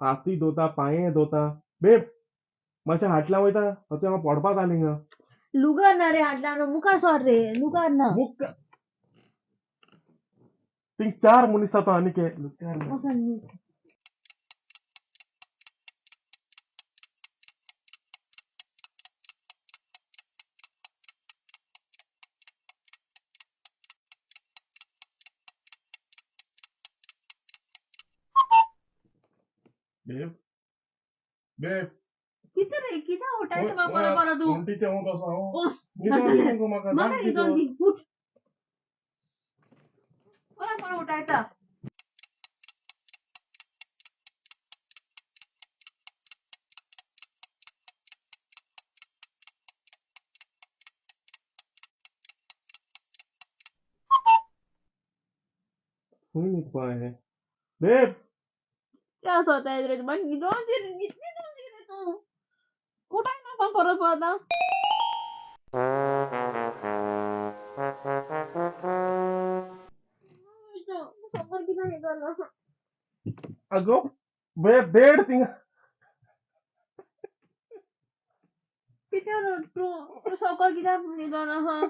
हाती धुता, पांये धुता. बेब मातशें हाटल्या वयता, मातशें हांव पडपा जालें हिंगा. लुगार ना रे हाडला न्हू, मुखार सर रे, लुगार ना. मुख थिंग चार मनीस जाता आनीक लुगार ना. वचोन न्हीद. बेब बेब कितें रे, कित्याक उठायता म्हाका परत परत तूं? वण्टीचें हांव तसो हांव ओस न्हिदोन दी मुगो म्हाका, म्हाका धाड न्हिदोन न्हिदोन. दी, उठ. परत परत उठायता. खंय न्हिदपा हें बेब? कितें आसता रे, म्हाका न्हिदोन दी रे, न्हिदोन दी रे तूं. उठायना म्हाका परत परत आं. सगळें कितें न्हिदोन आसा. आगो बेब, बेड थिंगा. कित्याक रडटा तूं? तूं सकयल कित्याक न्हिदोन आहा?